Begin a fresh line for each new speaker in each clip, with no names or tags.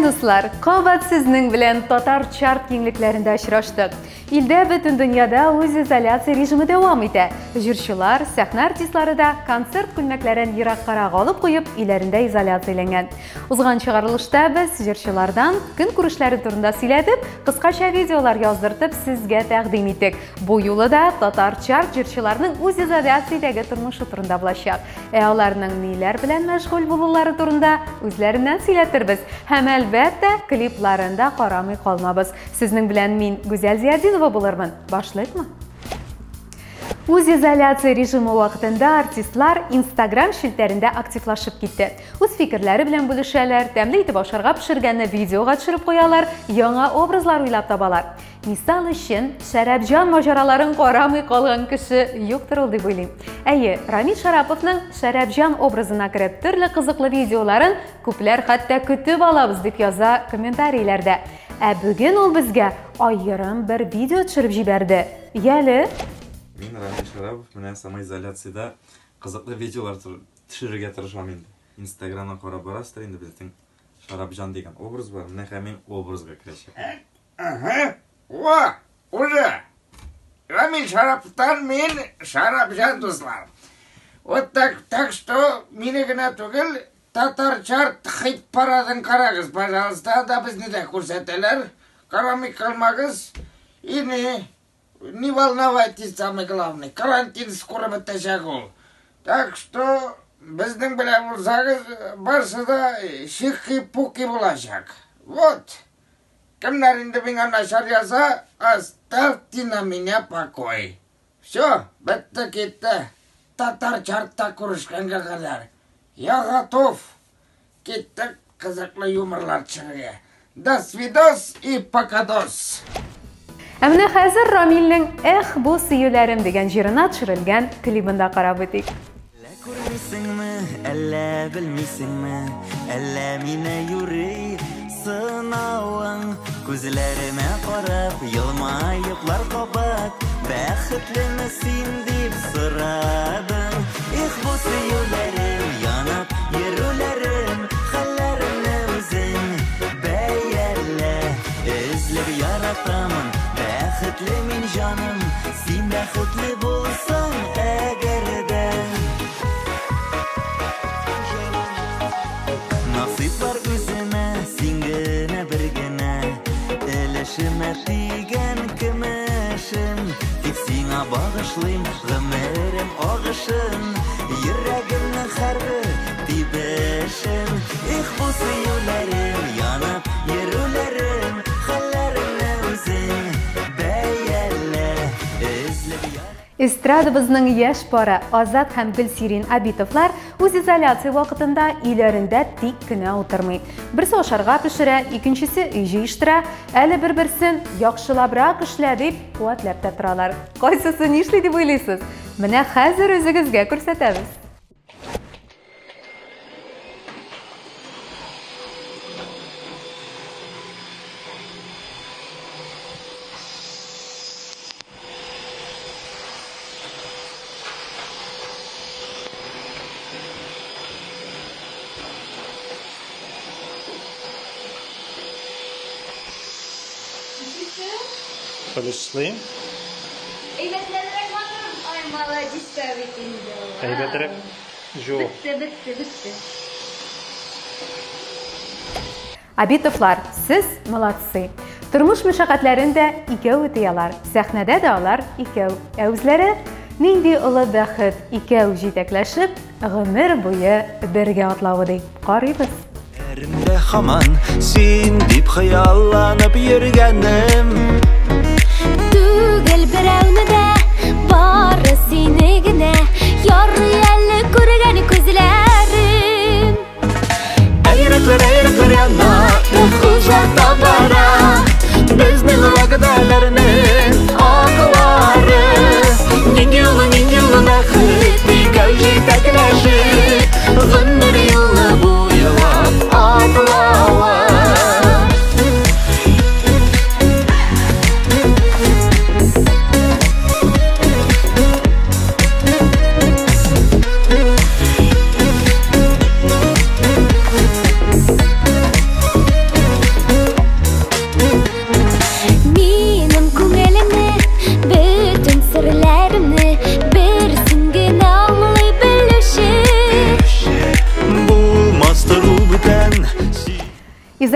Дуслар, кабат сезнең белән Татар чарт киңлекләрендә очраштык. Илдә бөтен дөньяда үзизоляция режимы дәвам итә. Җырчылар, сәхнә артистлары да концерт күлмәкләрен ераккарак алып куеп, өйләрендә изоляцияләнгән. Узган чыгарылышта без җырчылардан көнкүрешләре турында сөйләтеп, кыскача видеолар яздыртып сезгә тәкъдим иттек. Бу юлы да Татар чарт җырчыларның үзизоляциядәге тормышы турында булачак. Ә аларның ниләр белән мәшгуль булулары турында үзләреннән сөйләтербез. Һәм әлбәттә, клипларын да карамый калмабыз. Сезнең белән мин Гүзәл Зиятдинова булырмын. Башлыйкмы? Үзизоляция режимы вакытында артистлар Инстаграм челтәрендә активлашып китте. Үз фикерләре белән бүлешәләр, тәмле итеп ашарга пешергәнне видеога төшереп куялар, яңа образлар уйлап табалар. Мисал өчен, Шәрәпҗан маҗараларын карамый калган кеше юктыр ул дип уйлыйм. Әйе, Рамил Шараповның Шәрәпҗан образына кереп, төрле кызыклы видеоларын күпләр хәтта көтеп алабыз дип яза комментарийләрдә. Ә бүген ул безгә аерым бер видео төшереп җибәрде. Яле!
Мин Рамил Шарапов, менә самоизоляциядә кызыклы видеолар төшерергә тырышам инде. Инстаграмнан карап барасыздыр инде, безнең Шарапҗан дигән образ бар. Менә хәзер мин образга керәчәк.
Ага, о, уже. Рамиль Шараповтан мин Шарапҗан, дуслар. Вот так, так что мине генә түгел, Татар чарт хит парадын карагыз, пожалуйста, анда безне дә күрсәтәләр. Карамый калмагыз. И не волновайтесь, самое главное, карантин скоро бетәчәк ул. Так что безнең белән булсагыз, барысы да чики-пуки булачак. Вот. Кемнәр инде миңа начар яза, оставьте на меня покой. Все, бетте китте. Татар чартта күрешкәнгә кадәр. Я готов. Киттек кызыклы юморлар төшерергә. До свидос и покадос.
Ә менә хәзер Рамилнең Эх, бу сөюләрем дигән җырына төшерелгән клибын да карап үтик.
Әллә күрмисеңме, әллә белмисеңме, әллә мине юри сынавың. Күзләремә карап, елмаеплар кабат, бәхетлеме син дип сорадың. Эх, бу сөюләрем, янып йөрүләрем, хәлләремне үзең бәялә. Эзләп яратамын, бәхетле мин җаным, син бәхетле булсаң әгәр дә. Насыйплар үземә, син генә бер генә, өлешемә тигән көмешем. Тик сиңа багышлыйм гомерем агышын, йөрәгемнең һәрбер тибешен. Эх, бу сөюләрем, янып йөрүләрем, хәлләремне үзең бәялә. Эзләп яр
Эстрадабызның яшь пары Азат һәм Гөлсирин Абитовлар үзизоляция вакытында өйләрендә тик кенә утырмый. Берсе ашарга пешерә, икенчесе өй җыештыра, әле бер-берсен яхшылабрак эшлә дип куәтләп тә торалар. Кайсысы нишли дип уйлыйсыз? Менә хәзер үзегезгә күрсәтәбез.
Пылесослыйм.
Әйбәтләнрәк матурым. Ай, молодец та бит инде.
Әйбәтрәк. Жо.
Бетте, бетте, бетте.
Абитовлар, сез молодцы. Тормыш мәшәкатьләрен дә икәү үти алар. Сәхнәдә дә алар икәү. Ә үзләре нинди олы бәхет, икәү җитәкләшеп, гомер буе бергә атлавы ди. Карыйбыз.
Әремдә һаман син дип хыялланып йөргәнем.
Түгел берәүне дә, бары сине генә, ярый әле күргән күзләрем.
Әй, йөрәкләр, әй, йөрәкләр яна, узата бара, безнең вәгъдәләрнең аклары. Нинди юлы, нинди юлы бәхет, икәү җитәкләшеп, гомер юлы буйлап атлавы.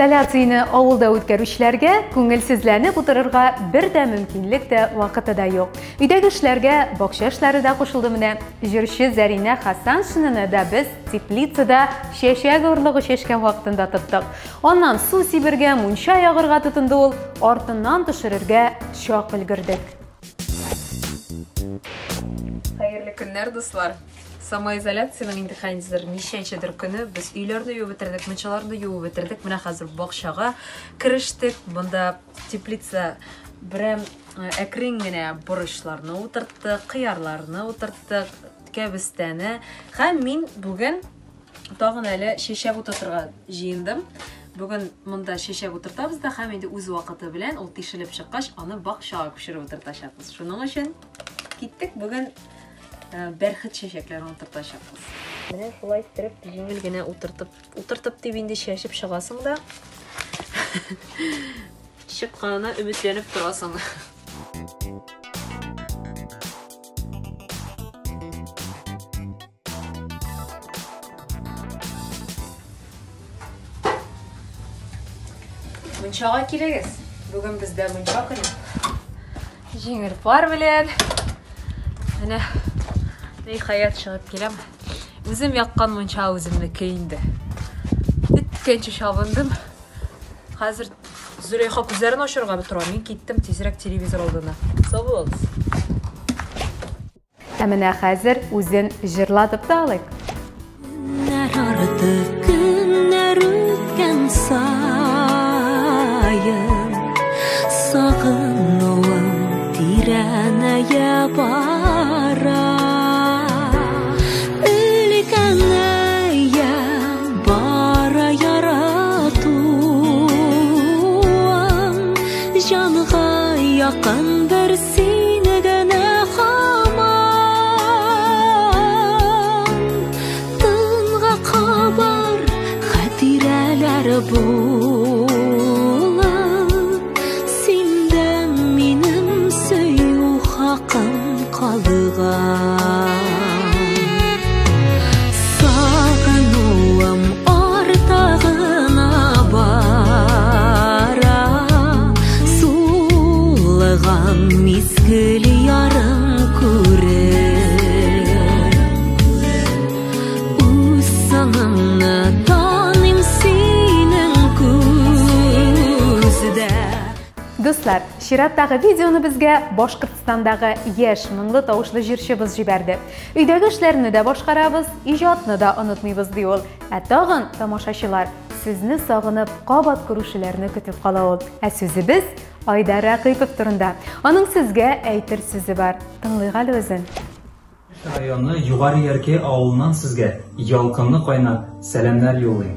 Самоизоляцияне авылда үткәрүчеләргә күңелсезләнеп утырырга бер дә мөмкинлек тә, вакыты да юк. Өйдәге эшләргә бакча эшләре дә кушылды менә. Җырчы Зәринә Хасаншинаны да без теплицада чәчәк орлыгы чәчкән вакытында тоттык. Аннан су сибергә, мунча ягырга тотынды ул, артыннан төшерергә чак өлгердек.
Хәерле көннәр, дуслар! Самоизоляциянең инде хәзер ничәнчедер көне. Без өйләрне юып бетердек, мунчаларны юып бетердек. Менә хәзер бакчага керештек. Монда теплица берәм әкрен генә борычларны утырттык, кыярларны утырттык, кәбестәне. Һәм мин бүген тагын әле чәчәк утыртырга җыендым. Бүген монда чәчәк утыртабыз да һәм инде үз вакыты белән ул тишелеп чыккач, аны бакчага күчереп утыртачакбыз. Шуның өчен киттек бүген бәрхет чәчәкләрен утыртачакбыз. Менә шулай иттереп җиңел генә утыртып, утыртып дип инде чәчеп чыгасың да, чыкканына өметләнеп торасың. Мунчага килегез. Бүген бездә мунча көне. Җиңел пар белән. Менә ниһаять чыгып киләм. Үзем яккан мунча үземнеке инде. Беткәнче чабындым. Хәзер Зөләйха күзләрен ачырга тора. Мин киттем тизрәк телевизор алдына. Сау булыгыз.
Ә менә хәзер үзен җырлатып та алыйк.
Көннәр артык көннәр үткән саен, сагынуым тирәнәя бара. Өлкәнәя бара яратуым, җанга якын бер сине генә һаман. Тынга кабар хатирәләр булып, синдән минем сөю хакым калган. Сагынуым арта гына бара, сулыган мизгел ярым күреп. Үз сыныңны таныйм синең күздә.
Дуслар, чираттагы видеоны безгә Башкортстандагы яшь моңлы тавышлы җырчыбыз җибәрде. Өйдәге эшләрне дә башкарабыз, иҗатны да онытмыйбыз, ди ул. Ә тагын тамашачылар сезне сагынып кабат күрүшеләрне көтеп кала ул. Ә сүзебез Айдар Рәкыйпов турында. Аның сезгә әйтер сүзе бар. Тыңлыйк әле үзен.
Районы Югары Яркәй авылыннан сезгә ялкынлы кайнар сәламнәр юллыйм.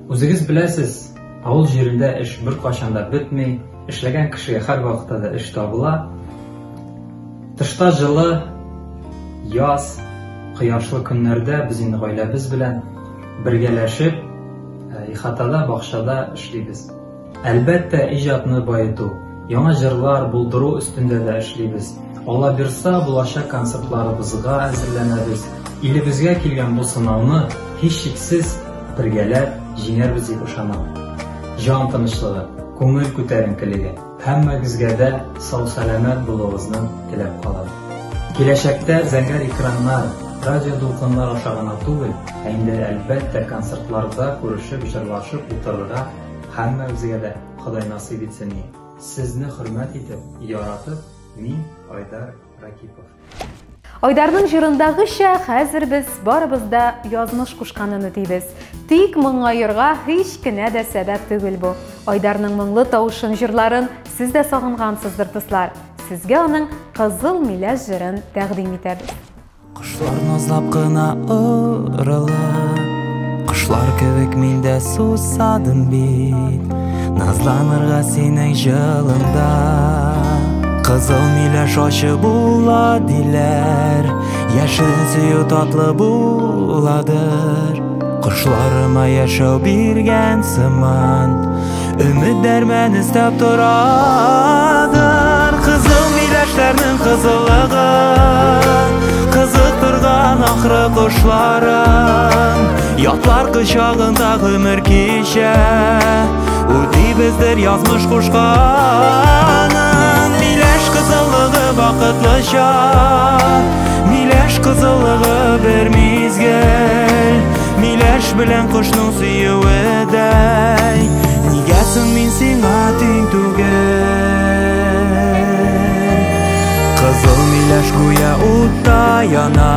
Үзегез беләсез, авыл җирендә эш беркайчан да бетми, эшләгән кешегә һәрвакытта да эш табыла. Тышта җылы, яз, кояшлы көннәрдә без инде гаиләбез белән бергәләшеп, ихатада, бакчада эшлибез. Әлбәттә, иҗатны баету, яңа җырлар булдыру өстендә дә эшлибез. Алла бирса, булачак концертларыбызга әзерләнәбез. Илебезгә килгән бу сынауны һичшиксез бергәләп җиңәрбез дип ышанам. Җан тынычлыгы, күңел күтәренкелеге, һәммәгезгә дә сау-сәламәт булуыгызны теләп калам. Киләчәктә зәңгәр экраннар, радио дулкыннар аша гына түгел, ә инде әлбәттә концертларда күрешеп, җырлашып утырырга һәммәбезгә дә Ходай насыйп итсен. Сезне хөрмәт итеп, яратып, мин Айдар Ракипов.
Айдарның җырындагыча, хәзер без барыбыз да язмыш кушканын үтибез. Тик моңаерга һич кенә дә сәбәп түгел бу. Айдарның моңлы тавышын, җырларын сез дә сагынгансыздыр, дуслар. Сезгә аның Кызыл миләш җырын тәкъдим итәбез.
Кошлар назлап кына орыла, кошлар кебек мин дә сусадым бит, назланырга синең җылыңда. Кызыл миләш ачы була диләр, яшерен сөю татлы буладыр. Кошларыма яшәү биргән сыман, өмет дәрмән эстәп торадыр. Кызыл миләшләрнең кызыллыгы кызыктырган ахры кошларын. Ятлар кочагында гомер кичә, Үтибездер язмыш кушканын. Миләш кызыллыгы вакытлыча, Миләш кызыллыгы бер мизгел. Миләш белән кошның сөюедәй, Нигә соң мин сиңа тиң түгел? Кызыл миләш гүя утта яна,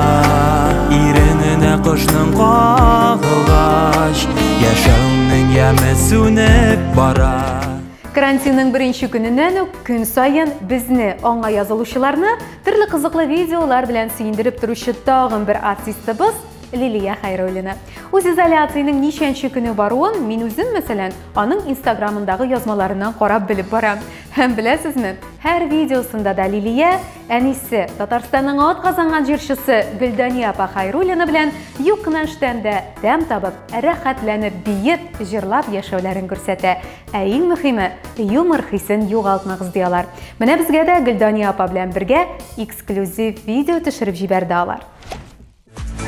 Ирененә кошның кагылгач, Яшәүнең яме сүнеп бара.
Карантинның беренче көненнән үк көн саен безне, аңа язылучыларны төрле кызыклы видеолар белән сөендереп торучы тагын бер артистыбыз Лилия Хәйруллина. Үзизоляциянең ничәнче көне баруын мин үзем, мәсәлән, аның Инстаграмындагы язмаларыннан карап белеп барам. Һәм беләсезме, һәр видеосында да Лилия әнисе, Татарстанның ат казанган җырчысы Гөлдания апа Хәйруллина белән юк кына эштән дә тәм табып, рәхәтләнеп биеп, җырлап яшәүләрен күрсәтә. Ә иң мөһиме, юмор хисен югалтмагыз, ди алар. Менә безгә дә Гөлдания апа белән бергә эксклюзив видео төшереп җибәрде алар.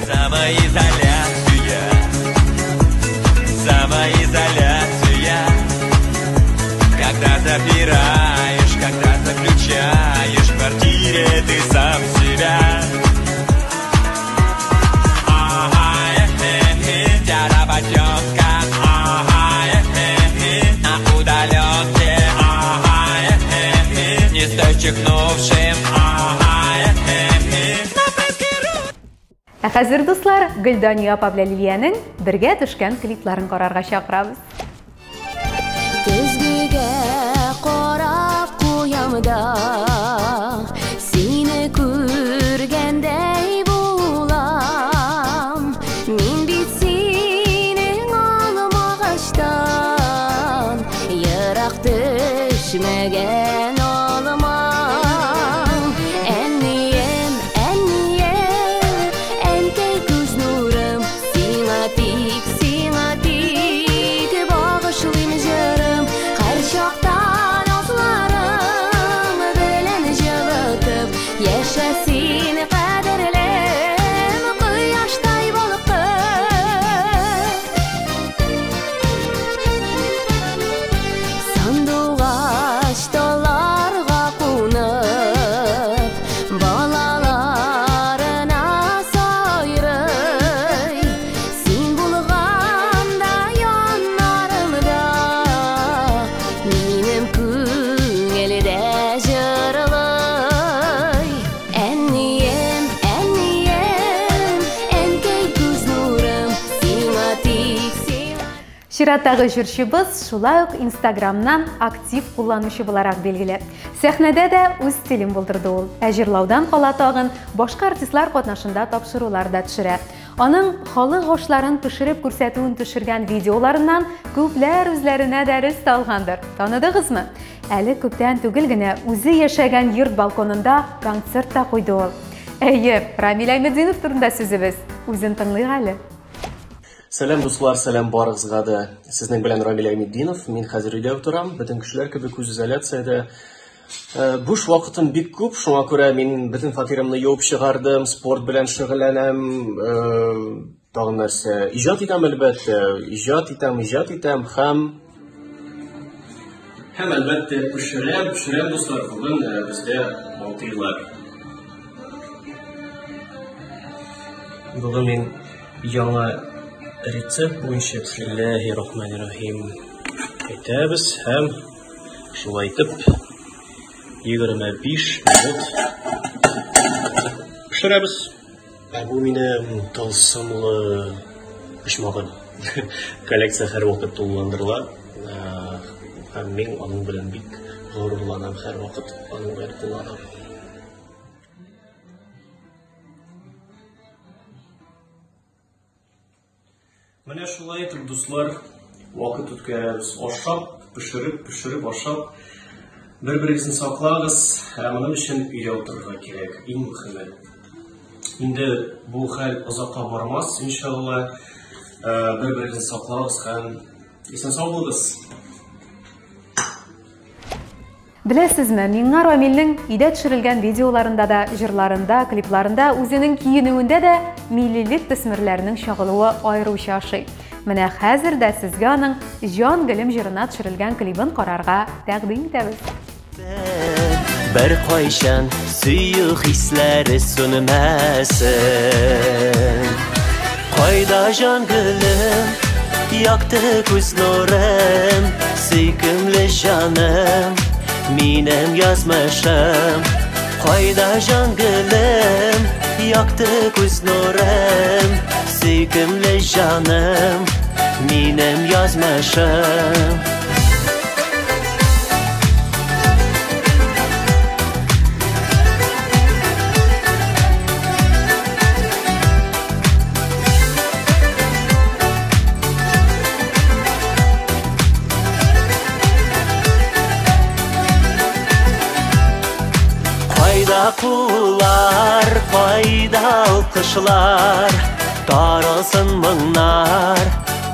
Самоизоляция, самоизоляция. Когда запираешь, когда заключаешь в квартире ты сам себя. Ага, вся работенка, ага, на удаленке, ага, не стой чихнувшим, ага.
Ә хәзер, дуслар, Гөлдания апа белән Лилиянең бергә төшкән клипларын карарга чакырабыз.
Көзгегә карап куям да, сине күргәндәй булам. Мин бит синең алмагачтан ерак төшмәгән алмам. Әнием, әнием, әнкәй күз нурым, сиңа тик, сиңа тик багышлыйм җырым. Һәр чакта назларың белән җылытып, яшә син, кадерлем, кояштай балкып. Сандугач талларга кунып, балаларына сайрый. Син булганда яннарымда, минем күңел дә җырлый. Әнием, әнием, әнкәй күз нурым, сиңа тик, сиңа.
Чираттагы җырчыбыз шулай ук Инстаграмнан актив кулланучы буларак билгеле. Сәхнәдә дә үз стилен булдырды ул. Ә җырлаудан кала тагын башка артистлар катнашында тапшырулар да төшерә. Аның халык ашларын пешереп күрсәтүен төшергән видеоларыннан күпләр үзләренә дәрес тә алгандыр. Таныдыгызмы? Әле күптән түгел генә үзе яшәгән йорт балконында концерт та куйды ул. Әйе, Рамил Айметдинов турында сүзебез. Үзен тыңлыйк әле.
Сәлам, дуслар, сәлам барыгызга да. Сезнең белән Рамил Айметдинов. Мин хәзер өйдә утырам. Бөтен кешеләр кебек үзизоляциядә. Буш вакытым бик күп, шуңа күрә мин бөтен фатирымны юып чыгардым, спорт белән шөгыльләнәм, тагын нәрсә, иҗат итәм, әлбәттә, иҗат итәм, иҗат итәм һәм әлбәттә пешерәм, пешерәм, дуслар. Бүген бездә мантыйлар. Бүген мин яңа рецепт буенча бисмиллахи-рахмани-рахим әйтәбез һәм шулай итеп 25 минут пешерәбез. Ә бу минем тылсымлы почмагым. Коллекция һәрвакыт тулыландырыла. Һәм мин аның белән бик горурланам, һәрвакыт аның белән кулланам. Менә шулай итеп, дуслар, вакыт үткәрәбез. Ашап, пешереп, пешереп, ашап. Бер-берегезне саклагыз. Ә моның өчен өйдә утырырга кирәк. Иң мөһиме. Инде бу хәл озакка бармас, иншалла. Бер-берегезне саклагыз һәм исән сау булыгыз.
Беләсезме, миңа Рамилнең өйдә төшерелгән видеоларында да, җырларында, клипларында, үзенең киенүендә дә миллилек төсмерләренең чагылуы аеруча ошый. Менә хәзер дә сезгә аның Җан гөлем җырына төшерелгән клибын карарга тәкъдим итәбез.
Бер кайчан сөю хисләре сүнмәсен. Кайда җан гөлем, якты күз нурым, сөйкемле җаным, минем язмышым. Кайда җан гөлем, якты күз нурым, сөйкемле җаным, минем язмышым. Кайда куллар, кайда алкышлар, таралсын моңнар,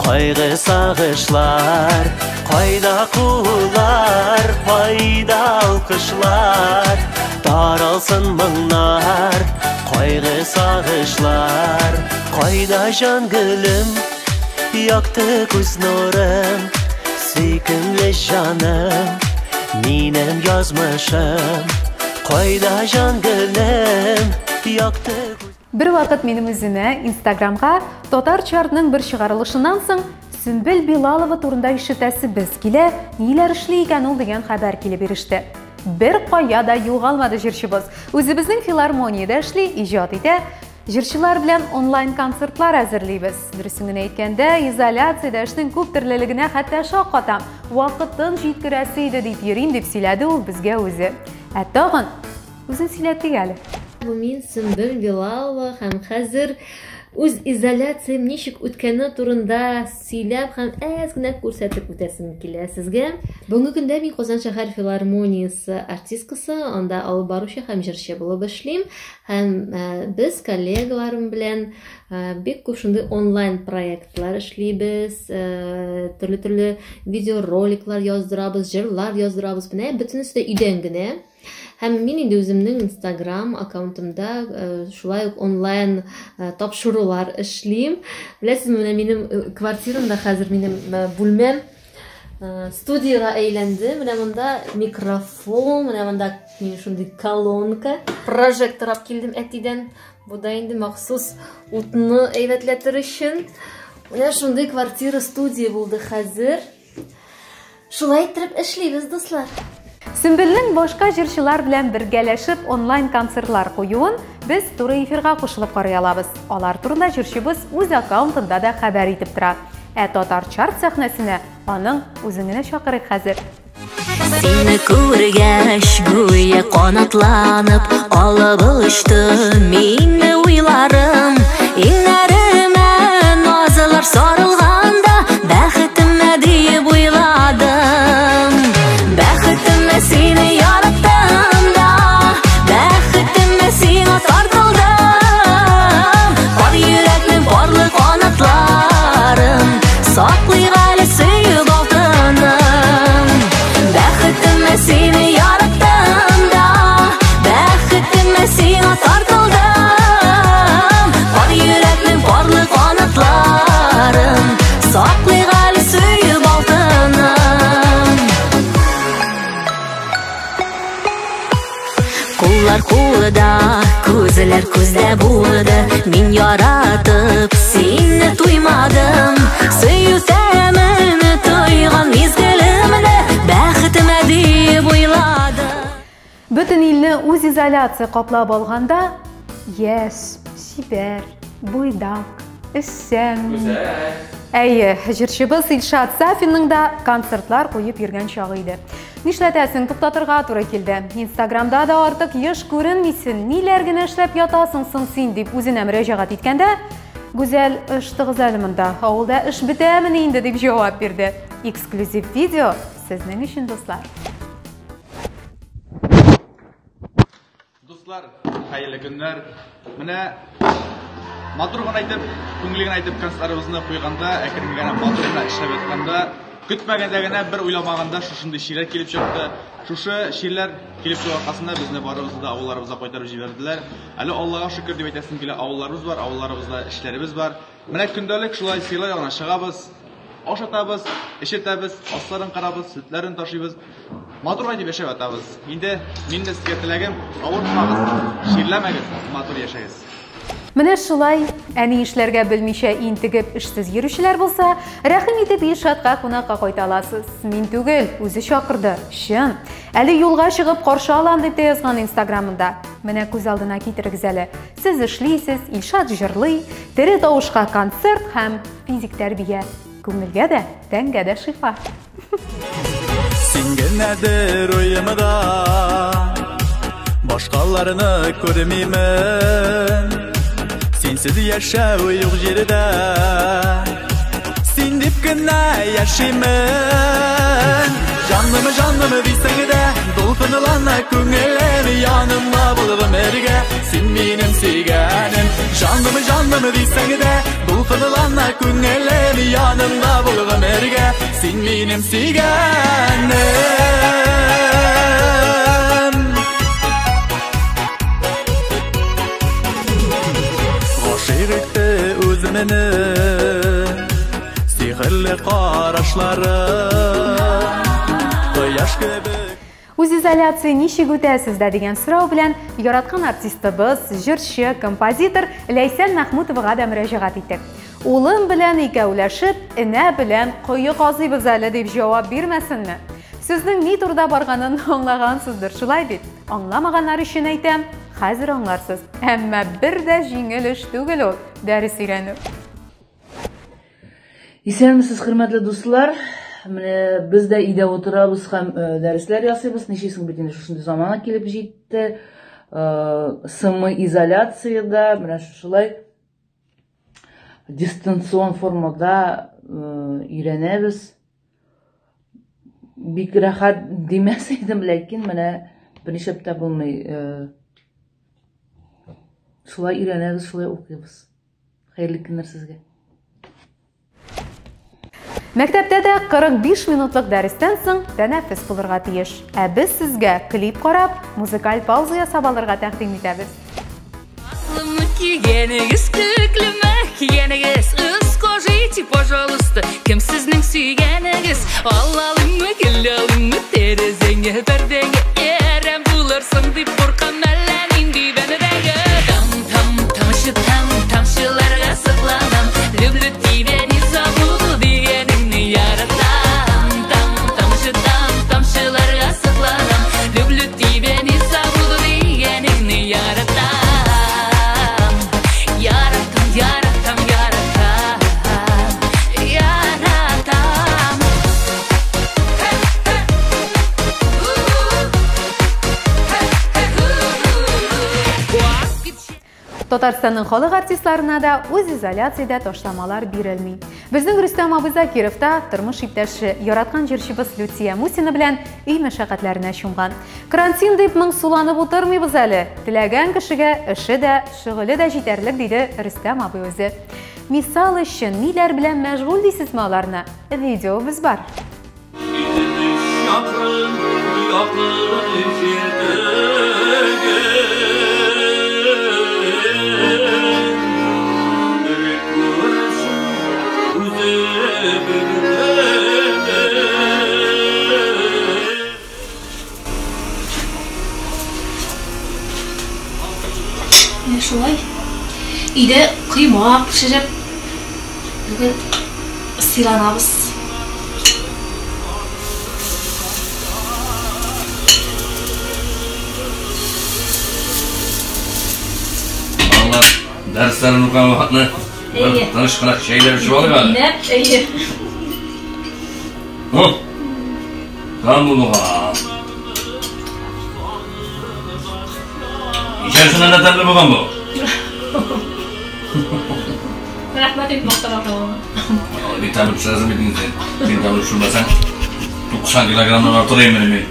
кайгы сагышлар. Кайда куллар, кайда алкышлар, таралсын моңнар, кайгы сагышлар. Кайда җан гөлем, якты күз нурым, сөйкемле җаным, минем язмышым. Кайда җан гөлем, якты күз.
Бервакыт минем үземә Инстаграмга Татар чартның бер чыгарылышыннан соң Сөмбел Билалова турында ишетәсебез килә, ниләр эшли икән ул дигән хәбәр килеп иреште. Бер кая да югалмады җырчыбыз. Үзебезнең филармониядә эшли, иҗат итә. Җырчылар белән онлайн концертлар әзерлибез. Дөресен генә әйткәндә, изоляциядә эшнең күп төрлелегенә хәтта шаккатам. Вакытын җиткерәсе иде дип йөрим, дип сөйләде ул безгә үзе. Ә тагын үзен сөйләтик әле.
Бу мин Сөмбел Билалова һәм хәзер үз изоляциям ничек үткәне турында сөйләп һәм әз генә күрсәтеп үтәсем килә сезгә. Бүгенге көндә мин Казан шәһәр филармониясе артисткасы, анда алып баручы һәм җырчы булып эшлим. Һәм без коллегаларым белән бик күп шундый онлайн проектлар эшлибез, төрле-төрле видеороликлар яздырабыз, җырлар яздырабыз. Менә бөтенесе дә өйдән генә. Һәм мин инде үземнең Instagram аккаунтымда шулай ук онлайн тапшырулар эшлим. Беләсезме, менә минем квартирамда хәзер минем бүлмәм студиягә әйләнде. Менә монда микрофон, менә монда мин шундый колонка, прожектор алып килдем әтидән. Бу да инде махсус утны әйбәтләтер өчен. Менә шундый квартира студия булды хәзер. Шулай иттереп эшлибез, дуслар.
Сөмбелнең башка җырчылар белән бергәләшеп онлайн концертлар куюын без туры эфирга кушылып карый алабыз. Алар турында җырчыбыз үз аккаунтында да хәбәр итеп тора. Ә Татар чарт сәхнәсенә аның үзен генә чакырыйк хәзер.
Сине күргәч, гүя канатланып алып очты мине уйларым. Иңнәремә назлар сарылганда бәхетемә диеп уйладым. Бәхетемә сине яраттым да, бәхетемә сиңа тартылдым. Пар йөрәкнең парлы канатларын саклыйк әле сөю алтыным. Бәхетемә сине яраттым да, бәхетемә сиңа тартылдым. Пар йөрәкнең парлы канатларын саклыйк әле сөю алтыным. Куллар кулда, күзләр күздә булды. Мин яратып сине туймадым. Сөю тәмен тойган мизгелемне бәхетемә диеп уйладым.
Бөтен илне үз изоляция каплап алганда, яшь, чибәр, буйдак, эшчән. Әйе, җырчыбыз Илшат Сафинның да концертлар куеп йөргән чагы иде. Нишләтәсең, туктатырга туры килде. Инстаграмда да артык еш күренмисең, ниләр генә эшләп ятасың соң син дип үзенә мөрәҗәгать иткәндә, Гүзәл, ыштыгыз әле монда, авылда эш бетәмени инде дип җавап бирде. Эксклюзив видео сезнең өчен, дуслар.
Дуслар, хәерле көннәр. Менә матур гына итеп, күңелле генә итеп концертларыбызны куйганда, әкрен генә матур гына эшләп ятканда, Көтмәгәндә генә бер уйламаганда шушындый чирләр килеп чыкты. Шушы чирләр килеп чыгу аркасында безне барыбызны да авылларыбызга кайтарып җибәрделәр. Әле Аллага шөкер дип әйтәсем килә, авылларыбыз бар, авылларыбызда эшләребез бар. Менә көндәлек шулай сыерлар ягына чыгабыз, ашатабыз, эчертәбез, асларын карабыз, сөтләрен ташыйбыз. Матур гына итеп яшәп ятабыз. Инде мин дә сезгә теләгем, авыртмагыз, чирләмәгез, матур яшәгез.
Менә шулай, әни эшләргә белмичә интегеп эшсез йөрүчеләр булса, рәхим итеп Илшатка кунакка кайта аласыз. Мин түгел, үзе чакырды. Чын. Әле юлга чыгып каршы алам дип тә язган Инстаграмында. Менә күз алдына китерегез әле. Сез эшлисез, Илшат җырлый, тере тавышка концерт һәм физик тәрбия. Күңелгә дә, тәнгә дә шифа.
Син генәдер уемда, башкаларны күрмимен. Синсез яшәү юк җирдә, син дип кенә яшимен. Җанлымы, җанлымы дисәң дә, дулкынлана күңелем, янымда бул гомергә, син минем сөйгәнем. Җанлымы, җанлымы дисәң дә, дулкынлана күңелем, янымда бул гомергә, син минем сөйгәнем. Гашыйк итте үземне сихерле карашлары, кояш кебек.
Үзизоляция ничек үтә сездә дигән сорау белән яраткан артистыбыз, җырчы, композитор Ләйсән Мәхмүтовага да мөрәҗәгать иттек. Улым белән икәүләшеп, энә белән кое казыйбыз әле дип җавап бирмәсенме? Сүзнең ни турыда барганын аңлагансыздыр, шулай бит? Аңламаганнар өчен әйтәм, хәзер аңларсыз. Әмма бер дә җиңел эш түгел ул дәрес өйрәнү.
Исәнмесез, хөрмәтле дуслар. Менә без дә өйдә утырабыз һәм дәресләр ясыйбыз. Ничек бит инде шушындый замана килеп җитте. Самоизоляциядә, менә шушылай дистанцион формада өйрәнәбез. Бик рәхәт димәс идем, ләкин менә берничә тә булмый. Шулай өйрәнәбез, шулай укыйбыз. Хәерле көннәр сезгә.
Мәктәптә дә 45 минутлык дәрестән соң тәнәфес булырга тиеш. Ә без сезгә клип карап, музыкаль пауза ясап алырга тәкъдим итәбез.
Кигәнегез күклеме, кигәнегез, скажите, пожалуйста, кем сезнең сөйгәнегез? Алалымы, гөл алымы, тәрәзәңә, пәрдәңә, әрәм булырсың дип куркам, әллә нинди бәндәгә. Там, там, тамчы, там, тамчыларга сокланам, люблю тебя, не забуду дигәнеңне яратам. Там, тамчы, там, тамчыларга сокланам, люблю тебя, не забуду дигәнеңне яратам. Яратам, яратам, яратам, яратам.
Татарстанның халык артистларына да үз изоляциядә ташламалар бирелми. Безнең Рөстәм абый Закиров та тормыш иптәше, яраткан җырчыбыз Люция Мусина белән өй мәшәкатьләренә чумган. Карантин дип моңсуланып утырмыйбыз әле. Теләгән кешегә эше дә, шөгыле дә җитәрлек, диде Рөстәм абый үзе. Мисал өчен, ниләр белән мәшгуль дисезме аларны? Видеобыз бар.
Менә шулай. Өйдә коймак пешереп, бүген сыйланабыз.
Балалар дәресләрен укыган вакытны бер тыныч кына чәйләп эчеп алыйк әле.
Нәп, әйе.
Ну, там булган. Ничәсеннән дә тәмле булган бу?
Рәхмәт инде мактамаган.
Бик тәмле пешерәсең бит инде син. Син тәмле пешермәсәң, 90 килограммнан артык имени мин.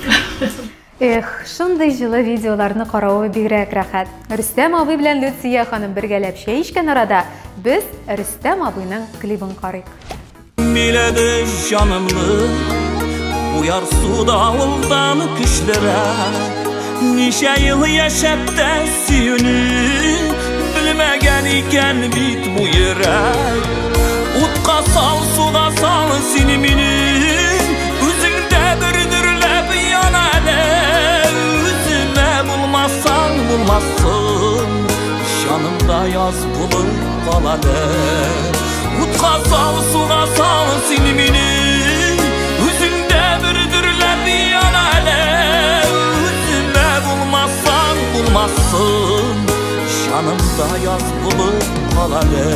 Эх, шундый җылы видеоларны каравы бигрәк рәхәт. Рөстәм абый белән Люция ханым бергәләп чәй эчкән арада без Рөстәм абыйның клибын карыйк.
Биләде җанымны. Бу ярсу давылдан көчлерәк. Ничә ел яшәп тә сөюне белмәгән икән бит бу йөрәк. Утка сал, суга сал син мине, үзеңдә бер дөрләп яна әле. Үземә булмасаң булмасын, җанымда яз булып кал әле. Утка сал, суга сал син мине, үзеңдә бер дөрләп яна әле. Үземә булмасаң булмасын, җанымда яз булып кал әле.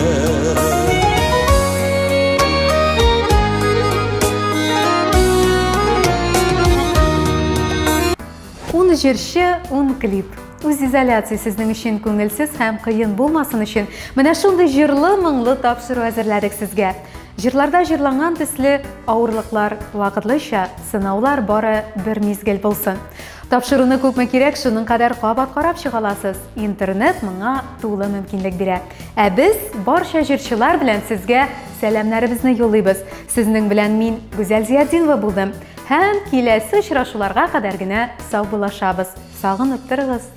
Ун җырчы, ун клип. Үзизоляция сезнең өчен күңелсез һәм кыен булмасын өчен менә шундый җырлы моңлы тапшыру әзерләдек сезгә. Җырларда җырланган төсле авырлыклар вакытлыча, сынаулар бары бер мизгел булсын. Тапшыруны күпме кирәк, шуның кадәр кабат карап чыга аласыз. Интернет моңа тулы мөмкинлек бирә. Ә без барча җырчылар белән сезгә сәламнәребезне юллыйбыз. Сезнең белән мин Гүзәл Зиятдинова булдым. Һәм киләсе очрашуларга кадәр генә саубуллашабыз. Сагынып торыгыз.